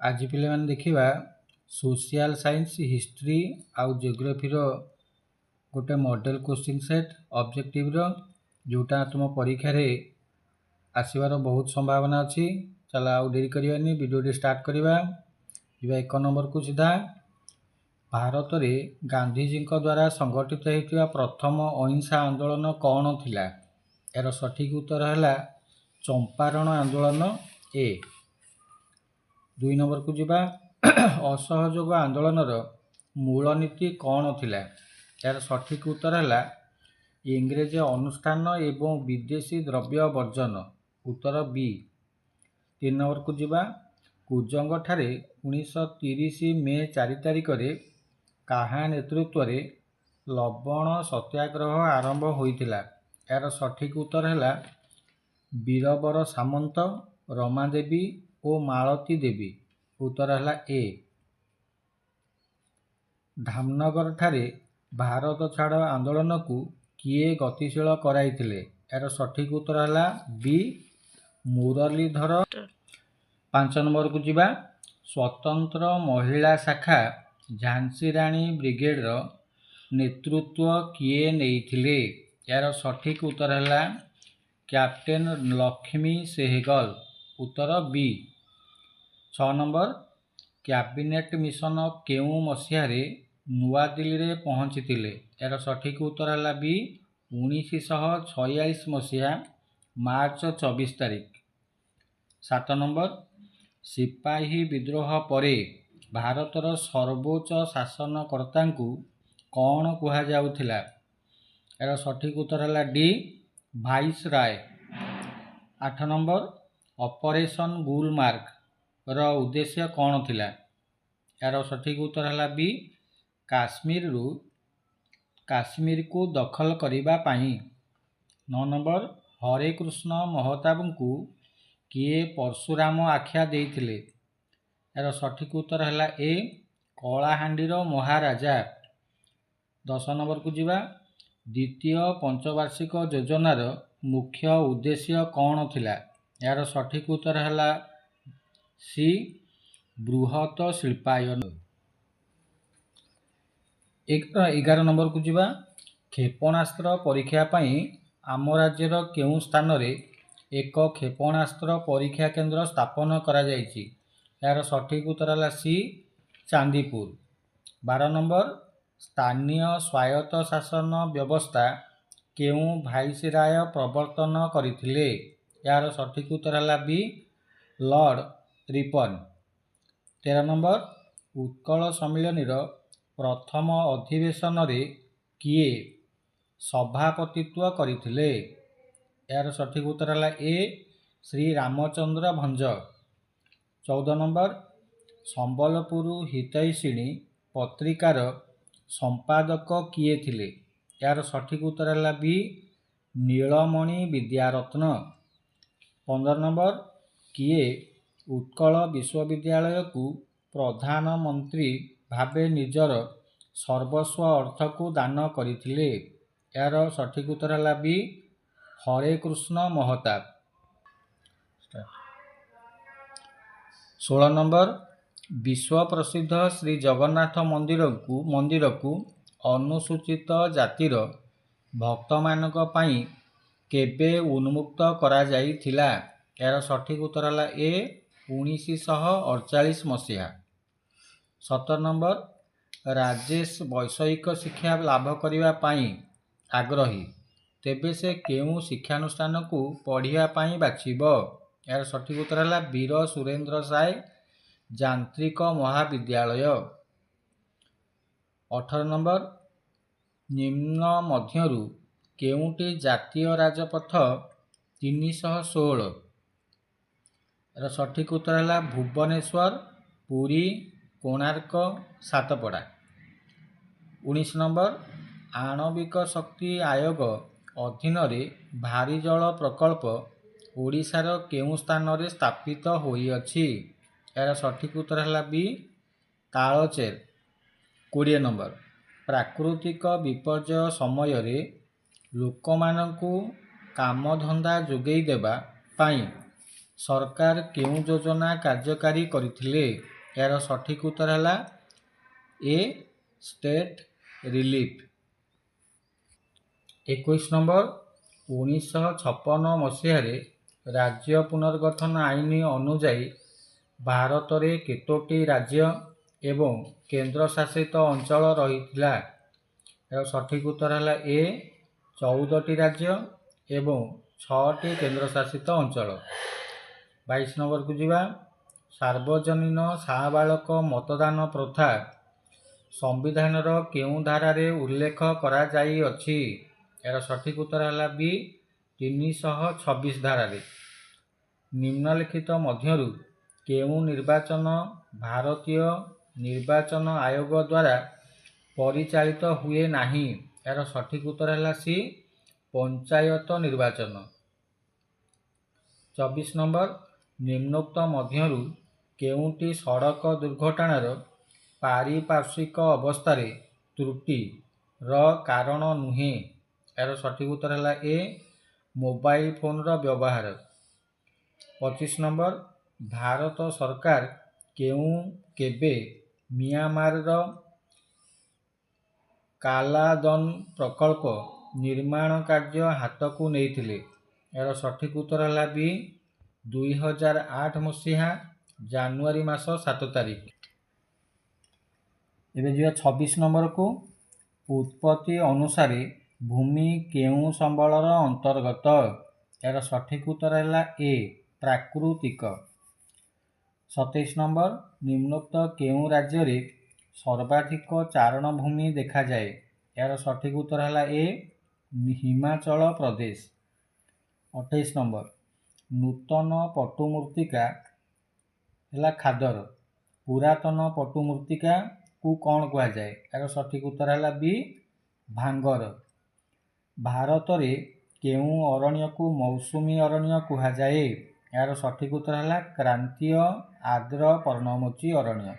ଆଜି ପିଲାମାନେ ଦେଖିବା ସୋସିଆଲ ସାଇନ୍ସ, ହିଷ୍ଟ୍ରି ଆଉ ଜିଓଗ୍ରାଫିର ଗୋଟେ ମଡ଼େଲ କୋଶ୍ଚିନ୍ ସେଟ୍ ଅବଜେକ୍ଟିଭର, ଯେଉଁଟା ତୁମ ପରୀକ୍ଷାରେ ଆସିବାର ବହୁତ ସମ୍ଭାବନା ଅଛି। ଚାଲ, ଆଉ ଡେରି କରିବାନି, ଭିଡ଼ିଓଟି ଷ୍ଟାର୍ଟ କରିବା। ଯିବା 1 ନମ୍ବରକୁ ସିଧା। ଭାରତରେ ଗାନ୍ଧିଜୀଙ୍କ ଦ୍ୱାରା ସଂଗଠିତ ହୋଇଥିବା ପ୍ରଥମ ଅହିଂସା ଆନ୍ଦୋଳନ କ'ଣ ଥିଲା? ଏହାର ସଠିକ୍ ଉତ୍ତର ହେଲା ଚମ୍ପାରଣ ଆନ୍ଦୋଳନ, ଏ। 2 ନମ୍ବରକୁ ଯିବା। ଅସହଯୋଗ ଆନ୍ଦୋଳନର ମୂଳନୀତି କ'ଣ ଥିଲା? ଏହାର ସଠିକ୍ ଉତ୍ତର ହେଲା ଇଂରେଜ ଅନୁଷ୍ଠାନ ଏବଂ ବିଦେଶୀ ଦ୍ରବ୍ୟ ବର୍ଜନ, ଉତ୍ତର ବି। 3 ନମ୍ବରକୁ ଯିବା। କୁଜଙ୍ଗଠାରେ 1930 ମେ 4 ତାରିଖରେ କାହା ନେତୃତ୍ୱରେ ଲବଣ ସତ୍ୟାଗ୍ରହ ଆରମ୍ଭ ହୋଇଥିଲା? ଏହାର ସଠିକ୍ ଉତ୍ତର ହେଲା ବୀରବର ସାମନ୍ତ, ରମାଦେବୀ ଓ ମାଳତୀ ଦେବୀ, ଉତ୍ତର ହେଲା ଏ। ଧାମନଗରଠାରେ ଭାରତ ଛାଡ଼ ଆନ୍ଦୋଳନକୁ କିଏ ଗତିଶୀଳ କରାଇଥିଲେ? ଏହାର ସଠିକ୍ ଉତ୍ତର ହେଲା ବି ମୁରଲୀଧର। 5 ନମ୍ବରକୁ ଯିବା। ସ୍ୱତନ୍ତ୍ର ମହିଳା ଶାଖା ଝାନ୍ସୀ ରାଣୀ ବ୍ରିଗେଡର ନେତୃତ୍ୱ କିଏ ନେଇଥିଲେ? ଏହାର ସଠିକ୍ ଉତ୍ତର ହେଲା କ୍ୟାପ୍ଟେନ୍ ଲକ୍ଷ୍ମୀ ସେହଗଲ, ଉତ୍ତର ବି। 6 ନମ୍ବର, କ୍ୟାବିନେଟ୍ ମିଶନ କେଉଁ ମସିହାରେ ନୂଆଦିଲ୍ଲୀରେ ପହଞ୍ଚିଥିଲେ? ଏହାର ସଠିକ୍ ଉତ୍ତର ହେଲା ବି 1946 ମସିହା ମାର୍ଚ୍ଚ 24 ତାରିଖ। 7 ନମ୍ବର, ସିପାହୀ ବିଦ୍ରୋହ ପରେ ଭାରତର ସର୍ବୋଚ୍ଚ ଶାସନକର୍ତ୍ତାଙ୍କୁ କ'ଣ କୁହାଯାଉଥିଲା? ଏହାର ସଠିକ୍ ଉତ୍ତର ହେଲା ଡି ଭାଇସରାୟ। 8 ନମ୍ବର, ଅପରେସନ୍ ଗୁଲମାର୍ଗର ଉଦ୍ଦେଶ୍ୟ କ'ଣ ଥିଲା? ଏହାର ସଠିକ୍ ଉତ୍ତର ହେଲା ବି କାଶ୍ମୀରକୁ ଦଖଲ କରିବା ପାଇଁ। 9 ନମ୍ବର, ହରେକୃଷ୍ଣ ମହତାବଙ୍କୁ କିଏ ପରଶୁରାମ ଆଖ୍ୟା ଦେଇଥିଲେ? ଏହାର ସଠିକ୍ ଉତ୍ତର ହେଲା ଏ କଳାହାଣ୍ଡିର ମହାରାଜା। 10 ନମ୍ବରକୁ ଯିବା। ଦ୍ୱିତୀୟ ପଞ୍ଚବାର୍ଷିକ ଯୋଜନାର ମୁଖ୍ୟ ଉଦ୍ଦେଶ୍ୟ କ'ଣ ଥିଲା? ଏହାର ସଠିକ୍ ଉତ୍ତର ହେଲା ସି ବୃହତ ଶିଳ୍ପାୟନ। 11 ନମ୍ବରକୁ ଯିବା। କ୍ଷେପଣାସ୍ତ୍ର ପରୀକ୍ଷା ପାଇଁ ଆମ ରାଜ୍ୟର କେଉଁ ସ୍ଥାନରେ ଏକ କ୍ଷେପଣାସ୍ତ୍ର ପରୀକ୍ଷା କେନ୍ଦ୍ର ସ୍ଥାପନ କରାଯାଇଛି? ଏହାର ସଠିକ୍ ଉତ୍ତର ହେଲା ସି ଚାନ୍ଦିପୁର। 12 ନମ୍ବର, ସ୍ଥାନୀୟ ସ୍ୱାୟତ୍ତ ଶାସନ ବ୍ୟବସ୍ଥା କେଉଁ ଭାଇସରାୟ ପ୍ରବର୍ତ୍ତନ କରିଥିଲେ? ଏହାର ସଠିକ୍ ଉତ୍ତର ହେଲା ବି ଲର୍ଡ଼ ରିପନ୍। 13 ନମ୍ବର, ଉତ୍କଳ ସମ୍ମିଳନୀର ପ୍ରଥମ ଅଧିବେଶନରେ କିଏ ସଭାପତିତ୍ୱ କରିଥିଲେ? ଏହାର ସଠିକ୍ ଉତ୍ତର ହେଲା ଏ ଶ୍ରୀ ରାମଚନ୍ଦ୍ର ଭଞ୍ଜ। 14 ନମ୍ବର, ସମ୍ବଲପୁର ହିତୈଷିଣୀ ପତ୍ରିକାର ସମ୍ପାଦକ କିଏ ଥିଲେ? ଏହାର ସଠିକ୍ ଉତ୍ତର ହେଲା ବି ନୀଳମଣି ବିଦ୍ୟାରତ୍ନ। 15 ନମ୍ବର, କିଏ ଉତ୍କଳ ବିଶ୍ୱବିଦ୍ୟାଳୟକୁ ପ୍ରଧାନମନ୍ତ୍ରୀ ଭାବେ ନିଜର ସର୍ବସ୍ୱ ଅର୍ଥକୁ ଦାନ କରିଥିଲେ? ଏହାର ସଠିକ୍ ଉତ୍ତର ହେଲା ବି ହରେକୃଷ୍ଣ ମହତାବ। 16 ନମ୍ବର, ବିଶ୍ୱ ପ୍ରସିଦ୍ଧ ଶ୍ରୀ ଜଗନ୍ନାଥ ମନ୍ଦିରକୁ ଅନୁସୂଚିତ ଜାତିର ଭକ୍ତମାନଙ୍କ ପାଇଁ କେବେ ଉନ୍ମୁକ୍ତ କରାଯାଇଥିଲା? ଏହାର ସଠିକ୍ ଉତ୍ତର ହେଲା ଏ 1948 ମସିହା। 17 ନମ୍ବର, ରାଜେଶ ବୈଷୟିକ ଶିକ୍ଷା ଲାଭ କରିବା ପାଇଁ ଆଗ୍ରହୀ, ତେବେ ସେ କେଉଁ ଶିକ୍ଷାନୁଷ୍ଠାନକୁ ପଢ଼ିବା ପାଇଁ ବାଛିବ? ଏହାର ସଠିକ୍ ଉତ୍ତର ହେଲା ବୀର ସୁରେନ୍ଦ୍ର ସାଏ ଯାନ୍ତ୍ରିକ ମହାବିଦ୍ୟାଳୟ। 18 ନମ୍ବର, ନିମ୍ନ ମଧ୍ୟରୁ କେଉଁଟି ଜାତୀୟ ରାଜପଥ 316? ଏହାର ସଠିକ୍ ଉତ୍ତର ହେଲା ଭୁବନେଶ୍ୱର, ପୁରୀ, କୋଣାର୍କ, ସାତପଡ଼ା। 19 ନମ୍ବର, ଆଣବିକ ଶକ୍ତି ଆୟୋଗ ଅଧୀନରେ ଭାରୀ ଜଳ ପ୍ରକଳ୍ପ ଓଡ଼ିଶାର କେଉଁ ସ୍ଥାନରେ ସ୍ଥାପିତ ହୋଇଅଛି? ଏହାର ସଠିକ୍ ଉତ୍ତର ହେଲା ବି ତାଳଚେର। 20 ନମ୍ବର, ପ୍ରାକୃତିକ ବିପର୍ଯ୍ୟୟ ସମୟରେ ଲୋକମାନଙ୍କୁ କାମଧନ୍ଦା ଯୋଗାଇ ଦେବା ପାଇଁ ସରକାର କେଉଁ ଯୋଜନା କାର୍ଯ୍ୟକାରୀ କରିଥିଲେ? ଏହାର ସଠିକ୍ ଉତ୍ତର ହେଲା ଏ, ଷ୍ଟେଟ୍ ରିଲିଫ୍। 21 ନମ୍ବର, 1956 ମସିହାରେ ରାଜ୍ୟ ପୁନର୍ଗଠନ ଆଇନ ଅନୁଯାୟୀ ଭାରତରେ କେତୋଟି ରାଜ୍ୟ ଏବଂ କେନ୍ଦ୍ରଶାସିତ ଅଞ୍ଚଳ ରହିଥିଲା? ଏହାର ସଠିକ୍ ଉତ୍ତର ହେଲା ଏ, 14ଟି ରାଜ୍ୟ ଏବଂ 6ଟି କେନ୍ଦ୍ରଶାସିତ ଅଞ୍ଚଳ। 22 ନମ୍ବରକୁ ଯିବା। ସାର୍ବଜନୀନ ସାବାଳକ ମତଦାନ ପ୍ରଥା ସମ୍ବିଧାନର କେଉଁ ଧାରାରେ ଉଲ୍ଲେଖ କରାଯାଇଅଛି? ଏହାର ସଠିକ୍ ଉତ୍ତର ହେଲା ବି, 326 ଧାରାରେ। ନିମ୍ନଲିଖିତ ମଧ୍ୟରୁ କେଉଁ ନିର୍ବାଚନ ଭାରତୀୟ ନିର୍ବାଚନ ଆୟୋଗ ଦ୍ୱାରା ପରିଚାଳିତ ହୁଏ ନାହିଁ? ଏହାର ସଠିକ୍ ଉତ୍ତର ହେଲା ସି, ପଞ୍ଚାୟତ ନିର୍ବାଚନ। 24 ନମ୍ବର, ନିମ୍ନୋକ୍ତ ମଧ୍ୟରୁ କେଉଁଟି ସଡ଼କ ଦୁର୍ଘଟଣାର ପାରିପାର୍ଶ୍ୱିକ ଅବସ୍ଥାରେ ତ୍ରୁଟିର କାରଣ ନୁହେଁ? ଏହାର ସଠିକ୍ ଉତ୍ତର ହେଲା ଏ, ମୋବାଇଲ ଫୋନର ବ୍ୟବହାର। 25 ନମ୍ବର, ଭାରତ ସରକାର କେଉଁ କେବେ ମିଆଁମାରର କାଲାଦନ ପ୍ରକଳ୍ପ ନିର୍ମାଣ କାର୍ଯ୍ୟ ହାତକୁ ନେଇଥିଲେ? ଏହାର ସଠିକ୍ ଉତ୍ତର ହେଲା ବି, 2008 ମସିହା ଜାନୁଆରୀ ମାସ 7 ତାରିଖ। ଏବେ ଯିବା 26 ନମ୍ବରକୁ। ଉତ୍ପତ୍ତି ଅନୁସାରେ ଭୂମି କେଉଁ ସମ୍ବଳର ଅନ୍ତର୍ଗତ? ଏହାର ସଠିକ୍ ଉତ୍ତର ହେଲା ଏ, ପ୍ରାକୃତିକ। 27 ନମ୍ବର, ନିମ୍ନୋକ୍ତ କେଉଁ ରାଜ୍ୟରେ ସର୍ବାଧିକ ଚାରଣଭୂମି ଦେଖାଯାଏ? ଏହାର ସଠିକ୍ ଉତ୍ତର ହେଲା ଏ, ହିମାଚଳ ପ୍ରଦେଶ। 28 ନମ୍ବର, ନୂତନ ପଟୁ ମୃତ୍ତିକା ହେଲା ଖାଦର, ପୁରାତନ ପଟୁ ମୃତ୍ତିକାକୁ କ'ଣ କୁହାଯାଏ? ଏହାର ସଠିକ୍ ଉତ୍ତର ହେଲା ବି, ଭାଙ୍ଗର। ଭାରତରେ କେଉଁ ଅରଣ୍ୟକୁ ମୌସୁମୀ ଅରଣ୍ୟ କୁହାଯାଏ? ଏହାର ସଠିକ୍ ଉତ୍ତର ହେଲା କ୍ରାନ୍ତୀୟ ଆର୍ଦ୍ର ପର୍ଣ୍ଣମୋଚୀ ଅରଣ୍ୟ।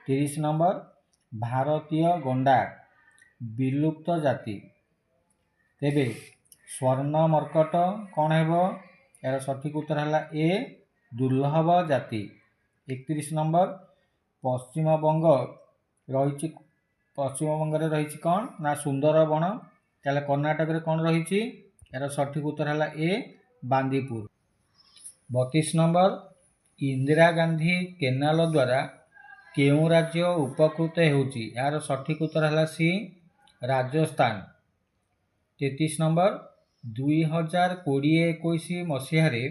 30 ନମ୍ବର, ଭାରତୀୟ ଗଣ୍ଡା ବିଲୁପ୍ତ ଜାତି, ତେବେ ସ୍ୱର୍ଣ୍ଣ ମର୍କଟ କ'ଣ ହେବ? ଏହାର ସଠିକ୍ ଉତ୍ତର ହେଲା ଏ, ଦୁର୍ଲଭ ଜାତି। 31 ନମ୍ବର, ପଶ୍ଚିମବଙ୍ଗ ରହିଛି, ପଶ୍ଚିମବଙ୍ଗରେ ରହିଛି କ'ଣ ନା ସୁନ୍ଦରବନ, ତାହେଲେ କର୍ଣ୍ଣାଟକରେ କ'ଣ ରହିଛି? ଏହାର ସଠିକ୍ ଉତ୍ତର ହେଲା ଏ, ବାନ୍ଦିପୁର। 32 ନମ୍ବର, ଇନ୍ଦିରା ଗାନ୍ଧୀ କେନାଲ ଦ୍ୱାରା କେଉଁ ରାଜ୍ୟ ଉପକୃତ ହେଉଛି? ଏହାର ସଠିକ୍ ଉତ୍ତର ହେଲା ସି, ରାଜସ୍ଥାନ। 33 ନମ୍ବର, 2020-21 ମସିହାରେ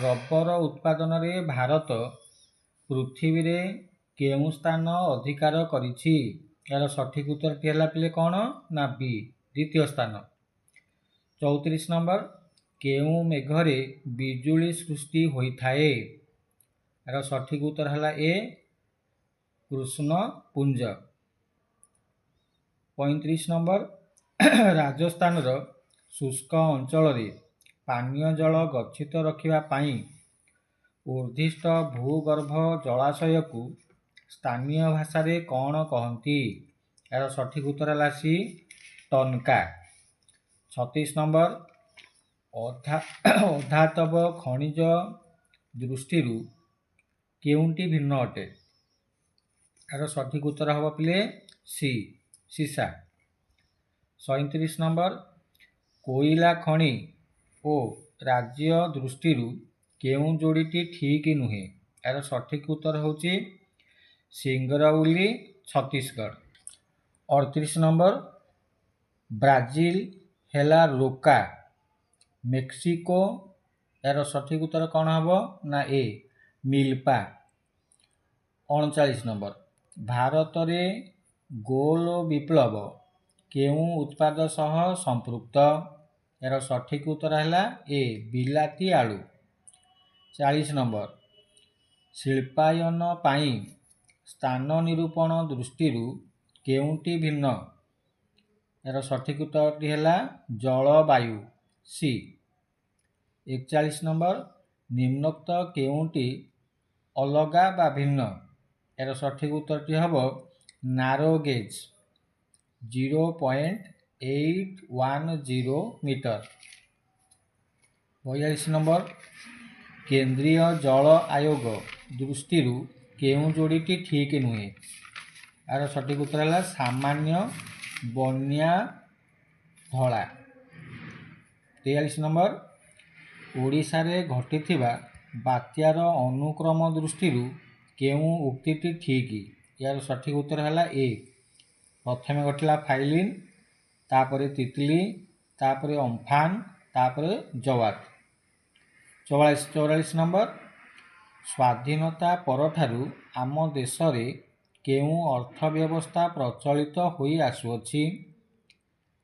ରବର ଉତ୍ପାଦନରେ ଭାରତ ପୃଥିବୀରେ କେଉଁ ସ୍ଥାନ ଅଧିକାର କରିଛି? ଏହାର ସଠିକ୍ ଉତ୍ତରଟି ହେଲା ପିଲେ କ'ଣ ନା ବି, ଦ୍ୱିତୀୟ ସ୍ଥାନ। 34 ନମ୍ବର, କେଉଁ ମେଘରେ ବିଜୁଳି ସୃଷ୍ଟି ହୋଇଥାଏ? ଏହାର ସଠିକ୍ ଉତ୍ତର ହେଲା ଏ, କୃଷ୍ଣପୁଞ୍ଜ। 35 ନମ୍ବର, ରାଜସ୍ଥାନର ଶୁଷ୍କ ଅଞ୍ଚଳରେ ପାନୀୟ ଜଳ ଗଚ୍ଛିତ ରଖିବା ପାଇଁ ଉଦ୍ଦିଷ୍ଟ ଭୂଗର୍ଭ ଜଳାଶୟକୁ ସ୍ଥାନୀୟ ଭାଷାରେ କ'ଣ କହନ୍ତି? ଏହାର ସଠିକ୍ ଉତ୍ତର ହେଲା ସି, ଟନକା। 36 ନମ୍ବର, ଅଧାତବ ଖଣିଜ ଦୃଷ୍ଟିରୁ କେଉଁଟି ଭିନ୍ନ ଅଟେ? ଏହାର ସଠିକ୍ ଉତ୍ତର ହେବ ପିଲେ ସି, ସୀସା। 37 ନମ୍ବର, କୋଇଲା ଖଣି ଓ ରାଜ୍ୟ ଦୃଷ୍ଟିରୁ କେଉଁ ଯୋଡ଼ିଟି ଠିକ୍ ନୁହେଁ? ଏହାର ସଠିକ୍ ଉତ୍ତର ହେଉଛି ସିଙ୍ଗରଉଲି, ଛତିଶଗଡ଼। 38 ନମ୍ବର, ବ୍ରାଜିଲ ହେଲା ରୋକା, ମେକ୍ସିକୋ, ଏହାର ସଠିକ୍ ଉତ୍ତର କ'ଣ ହେବ ନା ଏ, ମିଲ୍ପା। 39 ନମ୍ବର, ଭାରତରେ ଗୋଲ ବିପ୍ଳବ କେଉଁ ଉତ୍ପାଦ ସହ ସମ୍ପୃକ୍ତ? ଏହାର ସଠିକ୍ ଉତ୍ତର ହେଲା ଏ, ବିଲାତି ଆଳୁ। 40 ନମ୍ବର, ଶିଳ୍ପାୟନ ପାଇଁ ସ୍ଥାନ ନିରୂପଣ ଦୃଷ୍ଟିରୁ କେଉଁଟି ଭିନ୍ନ? ଏହାର ସଠିକ୍ ଉତ୍ତରଟି ହେଲା ଜଳବାୟୁ, ସି। 41 ନମ୍ବର, ନିମ୍ନୋକ୍ତ କେଉଁଟି ଅଲଗା ବା ଭିନ୍ନ? ଏହାର ସଠିକ୍ ଉତ୍ତରଟି ହେବ ନାରୋଗେଜ୍, 0.810 ମିଟର। 42 ନମ୍ବର, କେନ୍ଦ୍ରୀୟ ଜଳ ଆୟୋଗ ଦୃଷ୍ଟିରୁ କେଉଁ ଯୋଡ଼ିଟି ଠିକ୍ ନୁହେଁ? ଏହାର ସଠିକ୍ ଉତ୍ତର ହେଲା ସାମାନ୍ୟ ବନ୍ୟା ଧଳା। 43 ନମ୍ବର, ଓଡ଼ିଶାରେ ଘଟିଥିବା ବାତ୍ୟାର ଅନୁକ୍ରମ ଦୃଷ୍ଟିରୁ କେଉଁ ଉକ୍ତିଟି ଠିକ୍? ଏହାର ସଠିକ୍ ଉତ୍ତର ହେଲା ଏ, ପ୍ରଥମେ ଘଟିଲା ଫାଇଲିନ୍, ତାପରେ ତିତଲି, ତାପରେ ଅମ୍ଫାନ, ତାପରେ ଜୱାଦ। 44 ନମ୍ବର, ସ୍ୱାଧୀନତା ପରଠାରୁ ଆମ ଦେଶରେ କେଉଁ ଅର୍ଥ ବ୍ୟବସ୍ଥା ପ୍ରଚଳିତ ହୋଇ ଆସୁଅଛି?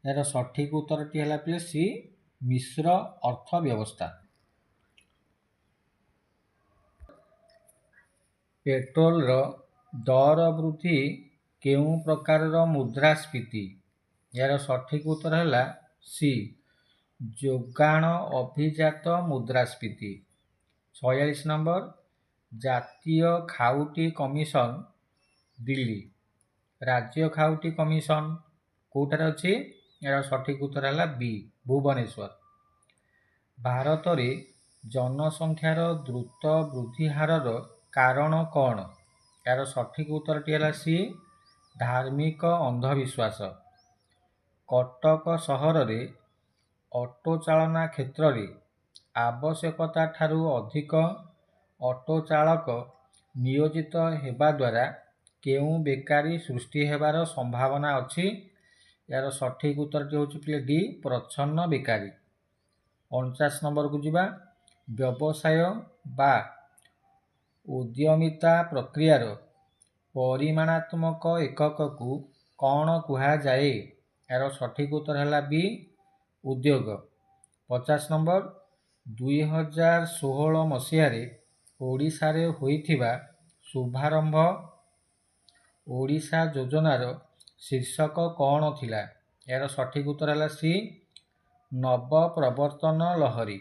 ଏହାର ସଠିକ୍ ଉତ୍ତରଟି ହେଲା ପିଲେ ସି, ମିଶ୍ର ଅର୍ଥ ବ୍ୟବସ୍ଥା। ପେଟ୍ରୋଲର ଦର ବୃଦ୍ଧି କେଉଁ ପ୍ରକାରର ମୁଦ୍ରାସ୍ଫୀତି? ଏହାର ସଠିକ୍ ଉତ୍ତର ହେଲା ସି, ଯୋଗାଣ ଅଭିଜାତ ମୁଦ୍ରାସ୍ଫୀତି। 46 ନମ୍ବର, ଜାତୀୟ ଖାଉଟି କମିଶନ ଦିଲ୍ଲୀ, ରାଜ୍ୟ ଖାଉଟି କମିଶନ କେଉଁଠାରେ ଅଛି? ଏହାର ସଠିକ୍ ଉତ୍ତର ହେଲା ବି, ଭୁବନେଶ୍ୱର। ଭାରତରେ ଜନସଂଖ୍ୟାର ଦ୍ରୁତ ବୃଦ୍ଧି ହାରର କାରଣ କ'ଣ? ଏହାର ସଠିକ୍ ଉତ୍ତରଟି ହେଲା ସି, ଧାର୍ମିକ ଅନ୍ଧବିଶ୍ୱାସ। କଟକ ସହରରେ ଅଟୋ ଚାଳନା କ୍ଷେତ୍ରରେ ଆବଶ୍ୟକତା ଠାରୁ ଅଧିକ ଅଟୋ ଚାଳକ ନିୟୋଜିତ ହେବା ଦ୍ୱାରା କେଉଁ ବେକାରୀ ସୃଷ୍ଟି ହେବାର ସମ୍ଭାବନା ଅଛି? ଏହାର ସଠିକ୍ ଉତ୍ତରଟି ହେଉଛି ପିଲେ ଡି, ପ୍ରଚ୍ଛନ୍ନ ବେକାରୀ। 49 ନମ୍ବରକୁ ଯିବା। ବ୍ୟବସାୟ ବା ଉଦ୍ୟମିତା ପ୍ରକ୍ରିୟାର ପରିମାଣାତ୍ମକ ଏକକକୁ କ'ଣ କୁହାଯାଏ? ଏହାର ସଠିକ୍ ଉତ୍ତର ହେଲା ବି, ଉଦ୍ୟୋଗ। 50 ନମ୍ବର, 2016 ମସିହାରେ ଓଡ଼ିଶାରେ ହୋଇଥିବା ଶୁଭାରମ୍ଭ ଓଡ଼ିଶା ଯୋଜନାର ଶୀର୍ଷକ କ'ଣ ଥିଲା? ଏହାର ସଠିକ୍ ଉତ୍ତର ହେଲା ସି, ନବପ୍ରବର୍ତ୍ତନ ଲହରୀ।